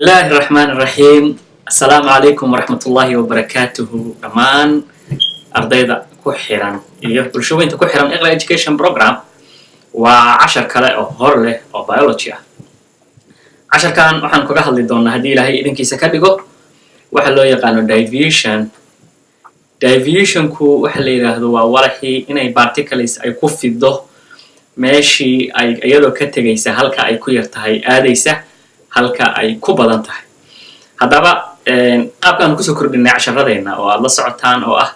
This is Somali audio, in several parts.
Bismillahi raxmaan raxiim. Assalaamu calaykum waraxmatullaahi wabarakaatuhu. Dhammaan ardayda ku xiran iyo bulshooyinta ku xiran Iqra Education Program, waa cashar kale oo hor leh oo biology ah. Casharkan waxaan kaga hadli doonaa, haddii Ilaahay idinkiisa ka dhigo, waxa loo yaqaano diffusion. Diffusionku waxa la yidhaahdo waa walaxii inay particles ay ku fido meeshii ay iyadoo ka tegaysa halka ay ku yar tahay, aadaysa halka ay ku badan tahay. Haddaba qaabka aanu kusoo kordhinay casharadeenna oo aad la socotaan, oo ah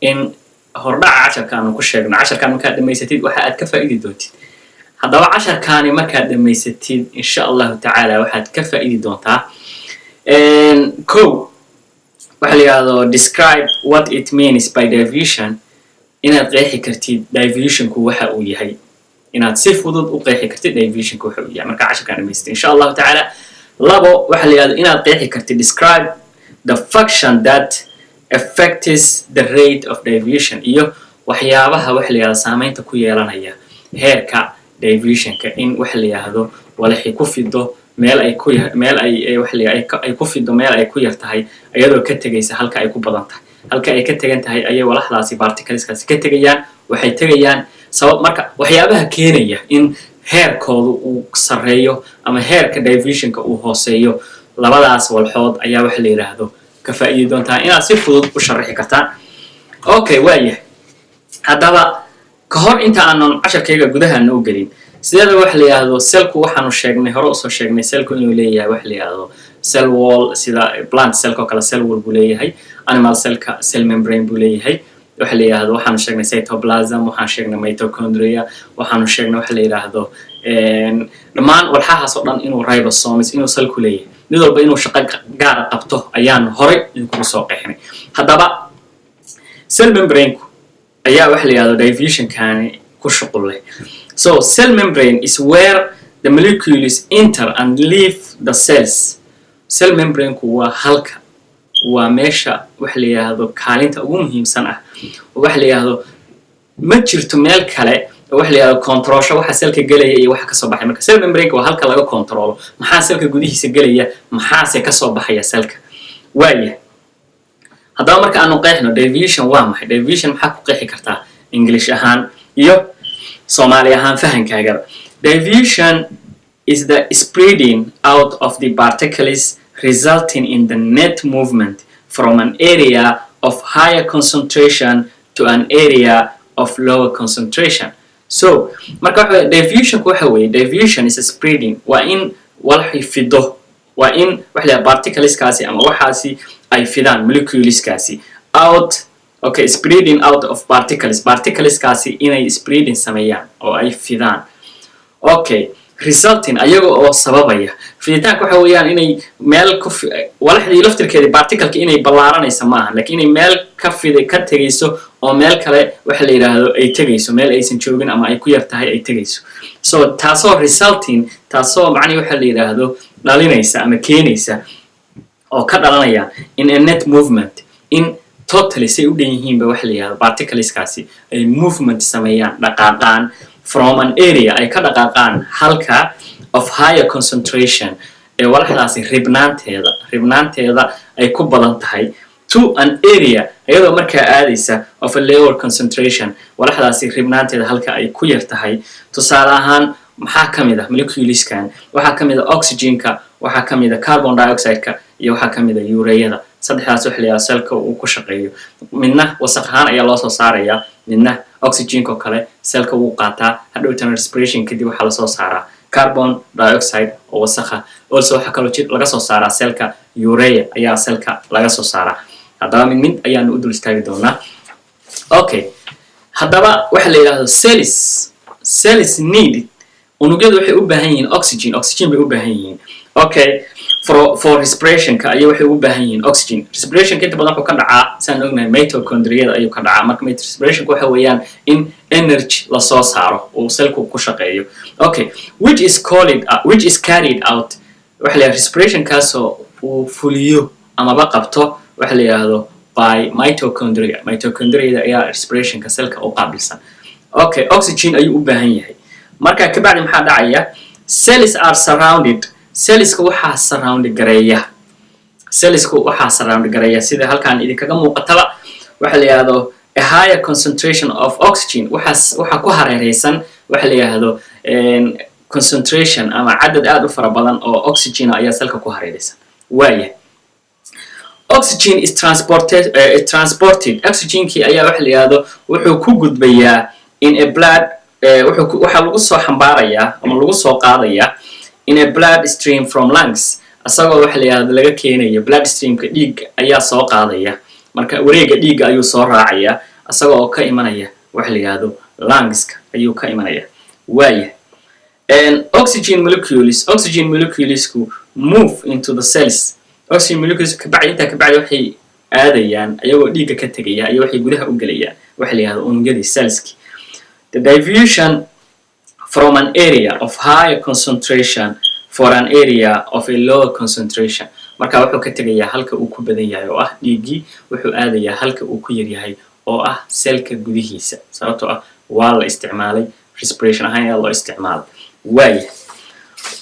in hordhaca casharka aanu ku sheegno casharkan markaad dhamaysatid waxa aad ka faa'idi doontid. Haddaba casharkaani markaad dhamaysatid, insha Allahu tacaala, waxaad ka faa'idi doontaa: kow, waxa la yidhahdo describe what it means by diffusion, inaad qeexi kartid diffusionku waxa uu yahay, inaad si fudud u qeexi kartid diffusionku waxa uu yahay markaa casharkaan dhamaysatid, insha Allahu tacaala. Labo, waxa la yidhahdo inaad qeexi kartid describe the function that affects the rate of diffusion, iyo waxyaabaha waxa la yidhahdo saameynta ku yeelanaya heerka diffusionka, in waxa la yidhahdo walaxi ku fido meel ay ku meel ay waxa la yidhahdo ay ku fido meel ay ku yar tahay, iyadoo ka tegaysa halka ay ku badan tahay. Halka ay ka tegan tahay ayay walaxdaasi, particleskaasi, ka tegayaan. Waxay tegayaan sabab. Marka waxyaabaha keenaya in heerkoodu uu sarreeyo ama heerka diffusionka uu hooseeyo labadaas walxood ayaa waxa la yidhaahdo ka faa'iidi doontaa inaad si fudud u sharaxi kartaan. Okay, waayahay. Haddaba ka hor inta aanan casharkayga gudaha u gelin, sideeda waxa la yidhaahdo cellku, waxaanu sheegnay, hore usoo sheegnay, cellku inuu leeyahay waxa la yidhaahdo cell wall. Sida plant cellka oo kale cell wall buu leeyahay, animal cellka cell membrane buu leeyahay. Waxa la yidhaahdo waxaanu sheegnay cytoplasm, waxaan sheegnay mitochondria, waxaanu sheegnay waxa la yidhaahdo dhammaan walxahaas oo dhan inuu ribosomes, inuu cellku leeyahay, mid walba inuu shaqo gaara qabto ayaan horay idinkugu soo qeexnay. Haddaba cell membrane-ku ayaa waxa la yidhahdo diffusionkani ku shuqul leh. So cell membrane is where the molecules enter and leave the cells. Cell membrane-ku waa halka, waa meesha waxa la yidhaahdo kaalinta ugu muhiimsan ah oo waxa la yidhahdo ma jirto meel kale oo waxa la yidhahdo controlsho waxa cellka gelaya iyo waxa kasoo baxay. Marka cell membrane-ka waa halka laga controlo maxaa cellka gudihiisa gelaya, maxaase kasoo baxaya cellka. Waaya, haddaba marka aanu qeexno diffusion waa maxay. Diffusion maxaa ku qeexi kartaa English ahaan iyo Soomaali ahaan fahankaagaba? Diffusion is the spreading out of the particles resulting in the net movement from an area of higher concentration to an area of lower concentration. So marka waxa diffusionku waxa weeye, diffusion is a spreading, waa in walxi fido, waa in waxa la particleskaasi ama waxaasi ay fidaan, moleculeskaasi out. Okay, spreading out of particles, particleskaasi inay spreading sameeyaan oo ay fidaan. Okay, resulting, ayaga oo sababaya fiditaanka, waxa weeyaan inay meel ku walaxdii laftirkeedii, particleka, inay ballaaranaysa maaha, lakiin inay meel ka fida, ka tegayso oo meel kale waxa la yidhaahdo ay tegayso, meel aysan joogin ama ay ku yar tahay ay tegayso. So taasoo resulting, taasoo macnihi waxa la yidhaahdo dhalinaysa ama keenaysa oo ka dhalanaya in a net movement, in totally say u dhan yihiinba waxa la yidhahdo particleskaasi ay movement sameeyaan, dhaqaaqaan, from an area, ay ka dhaqaaqaan halka, of higher concentration, ee walaxdaasi ribnaanteeda ay ku badan tahay, to an area, iyadoo markaa aadaysa, of a lower concentration, walaxdaasi ribnaanteeda halka ay ku yar tahay. Tusaale ahaan, maxaa ka mid ah moleculeskan? Waxaa ka mid ah oxygenka, waxaa ka mid ah carbon dioxide-ka iyo waxaa ka mid ah ureada. Saddexdaas waxa la yidhaha cellka uu ku shaqeeyo. Midna wasaq ahaan ayaa loo soo saarayaa, midna oxygenka oo kale cellka wuu qaataa, hadhowtana respiration kadib waxaa lasoo saaraa carbon dioxide oo wasakha. Also waxaa kaloo jir laga soo saaraa cellka, urea ayaa cellka laga soo saaraa. Haddaba mid mid ayaanu u dul istaagi doonaa. Okay, haddaba waxa la yidhahdo cells need, unugyadu waxay u baahan yihiin oxygen, oxygen bay u baahan yihiin. Okay, for respirationka ayay waxay ugu baahan yihiin oxygen. Respirationka inta badan wuxuu ka dhacaa, saan ognahay, mitochondriada ayuu ka dhacaa. Marka respirationka waxa weeyaan in energy lasoo saaro uu cellku ku shaqeeyo. Okay, which is called which is carried out, waxa la yidhahdo respirationkaasoo uu fuliyo amaba qabto waxa la yidhahdo by mitochondria. Mitochondriada ayaa respirationka cellka u qaabilsan. Okay, oxygen ayuu u baahan yahay. Marka kabacdi maxaa dhacaya? Cells are surrounded, Cellska waxaa surround gareeya, cellsku waxaa surround gareeya, sida halkan idinkaga muuqataba, waxa la yidhahdo a higher concentration of oxygen. Waxaa ku hareereysan waxa la yidhahdo concentration ama cadad aad u fara badan oo oxygen ayaa cellka ku hareereysan. Waaya, oxygen is transported, oxygenkii ayaa waxa la yidhahdo wuxuu ku gudbayaa in a blood, wuxuu waxaa lagu soo xambaarayaa ama lagu soo qaadayaa in a blood stream from lungs, isagoo waxa la yidhahdo laga keenayo blood streamka. Dhiig ayaa soo qaadaya, marka wareega dhiigga ayuu soo raacaya, isagoo oo ka imanaya waxa la yidhahdo lungska ayuu ka imanaya. Waaya, oxygen molecules, oxygen moleculesku move into the cells. Oxygen molecules kabacdi, intaa kabacdi, waxay aadayaan ayagoo dhiigga ka tegaya ayo waxay gudaha u gelayaan waxa la yidhahdo unugyadii, cellski. The diffusion from an area of high concentration for an area of a lower concentration. Marka wuxuu ka tegayaa halka uu ku badan yahay oo ah dhiiggii, wuxuu aadayaa halka uu ku yar yahay oo ah cellka gudihiisa, sababtoo ah waa la isticmaalay, respiration ahaan ayaa loo isticmaalay. Waaya,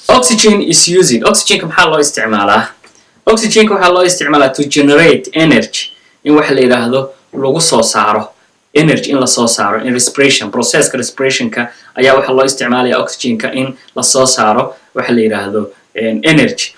oxygen is used, oxygenka maxaa loo isticmaalaa? Oxygenka waxaa loo isticmaalaa to generate energy, in waxa la yidhaahdo lagu soo saaro energy, in lasoo saaro in respiration processka. Respirationka ayaa waxaa loo isticmaalaya oxygenka in lasoo saaro waxa la yidhaahdo energy.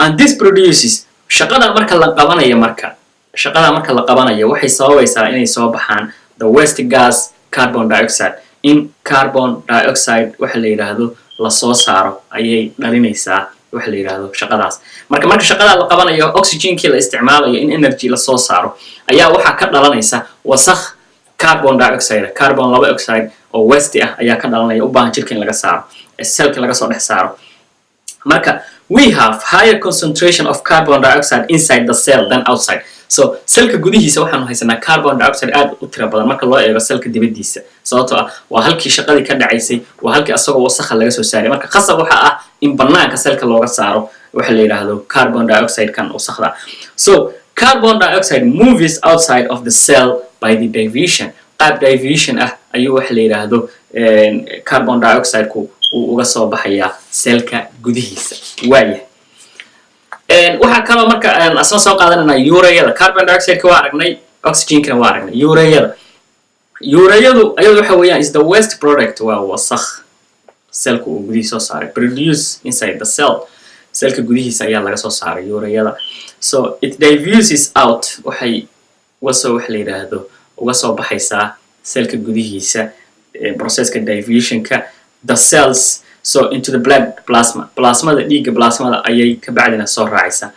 And this produces, shaqada marka la qabanayo, marka shaqada marka la qabanayo, waxay sababaysaa inay soo baxaan the waste gas carbon dioxide. In carbon dioxide waxa la yidhaahdo lasoo saaro ayay dhalinaysaa waxa la yidhaahdo shaqadaas. Marka shaqadaa la qabanayo, oxygenkii la isticmaalayo in energy lasoo saaro, ayaa waxaa ka dhalanaysa wasakh carbon dioxide, carbon laba oxide oo waste ah ayaa ka dhalanaya, u baahan jirka in laga saaro, cellka laga soo dhex saaro. Marka we have higher concentration of carbon dioxide inside the cell than outside. So cellka gudihiisa waxaanu haysanaa carbon dioxide aad u tiro badan marka loo eego cellka dibaddiisa, sababtoo ah waa halkii shaqadii ka dhacaysay, waa halkii asagoo wasakha laga soo saaray. Marka khasab waxa ah in banaanka cellka looga saaro waxa la yidhaahdo carbon dioxide kan wasakhda. So carbon dioxide moves outside of the cell by the diffusion. Qaab diffusion ah ayuu waxa la yidhaahdo carbon dioxide-ku uu uga soo baxayaa cellka gudihiisa. Waaya, waxaa kaloo marka asna soo qaadanayna ureada. Carbon dioxide-ka waa aragnay, oxygenkana waa aragnay. Ureada, ureadu ayadu waxa weeyaan is the waste product, waa wasakh cellka uu gudihiisa soo saaray, produce inside the cell. Cellka gudihiisa ayaa laga soo saaray ureada. So it diffuses out, waxay uga soo waxa la yidhaahdo uga soo baxaysaa cellka gudihiisa processka diffusionka the cells, so into the blood plasma, plasmada dhiigga, plasmada ayay ka bacdina soo raacaysaa.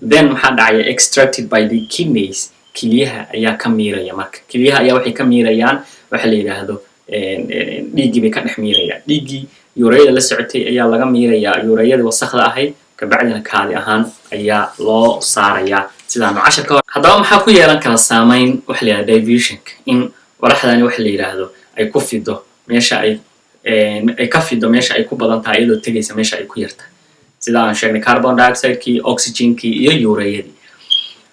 Then maxaa dhacaya? Extracted by the kidneys, kiliyaha ayaa ka miiraya. Marka kiliyaha ayaa waxay ka miirayaan waxa la yidhaahdo dhiiggii bay ka dhex miirayaan. Dhiiggii ureada la socotay ayaa laga miirayaa ureadii wasakhda ahayd, kabacdina kaadi ahaan ayaa loo saarayaa, sidaanu casharka hor. Haddaba maxaa ku yeelan kara saameyn waxa la yidhahdo diffusionka, in walaxdani waxa la yidhaahdo ay ku fido meesha ay ka fido meesha ay ku badan tahay, iyadoo tegaysa meesha ay ku yartahay, sida aan sheegnay carbon dioxide-kii, oxygenkii iyo ureadii?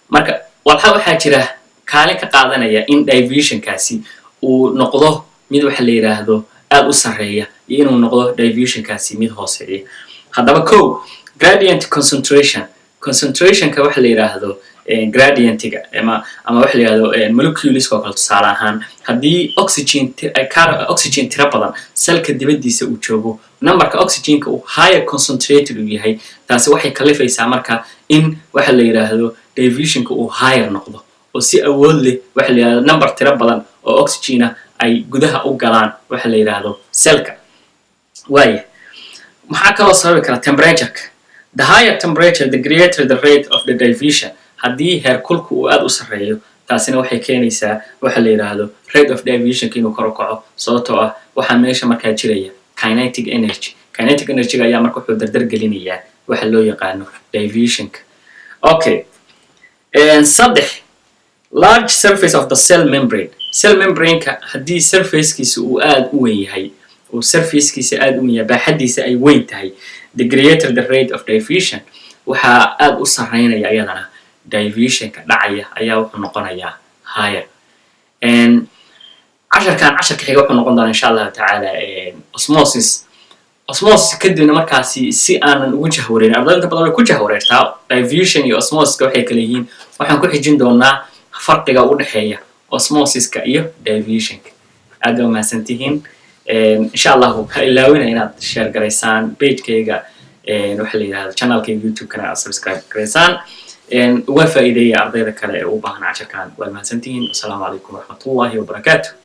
Marka walxa waxaa jira kaalin ka qaadanaya in diffusionkaasi uu noqdo mid waxa la yidhaahdo aad u sarreeya iyo inuu noqdo diffusionkaasi mid hooseeya. Haddaba ko, gradient concentration, concentrationka waxa la yidhaahdo gradientiga ama waxa la yidhahdo moleculeska oo kale. Tusaale ahaan, haddii oxygen tiro badan cellka dibaddiisa uu joogo, numberka oxygenka uu higher concentrated uu yahay, taasi waxay kalifaysaa marka in waxa la yidhaahdo diffusionka uu higher noqdo, oo si awood leh waxa la yidhahdo number tiro badan oo oxygena ay gudaha u galaan waxa la yidhaahdo cellka. Waaya, maxaa kaloo sababi kara? Temperatureka. The higher temperature, the greater the rate of the diffusion. Haddii heerkulku uu aad u sarreeyo, taasina waxay keenaysaa waxa la yidhaahdo rate of diffusionka inuu kor u kaco, sababtoo ah waxaa meesha markaa jiraya kinetic energy. Kinetic energyga ayaa marka wuxuu dardar gelinayaa waxa loo yaqaano diffusionka. Okay, saddex, large surface of the cell membrane. Cell membrane-ka haddii surfacekiisa uu aad u weyn yahay, uu surfacekiisa aad u weyn yahay, baaxaddiisa ay weyn tahay, the greater the rate of diffusion, waxaa aad u sarreynaya iyadana diffusionka dhacaya ayaa wuxuu noqonayaa higher. Casharkan casharka xiga wuxuu noqon doonaa, insha Allahu tacaala, osmosis. Osmosis kadibna markaasi si aanan ugu jahwareerin, ardayda inta badan way ku jahwareertaa diffusion iyo osmosiska waxay kala yihiin, waxaan ku xijin doonaa farqiga u dhexeeya osmosiska iyo diffusionka. Aad baa mahadsantihiin. Insha Allahu ha ilaawina inaad share garaysaan pagekayga, waxa la yidhahda channelkayga YouTube-kana aad subscribe garaysaan, uga faa'iideeya ardayda kale ee u baahan casharkan. Waad mahadsantihiin. Wasalaamu calaykum waraxmatullahi wabarakaatu.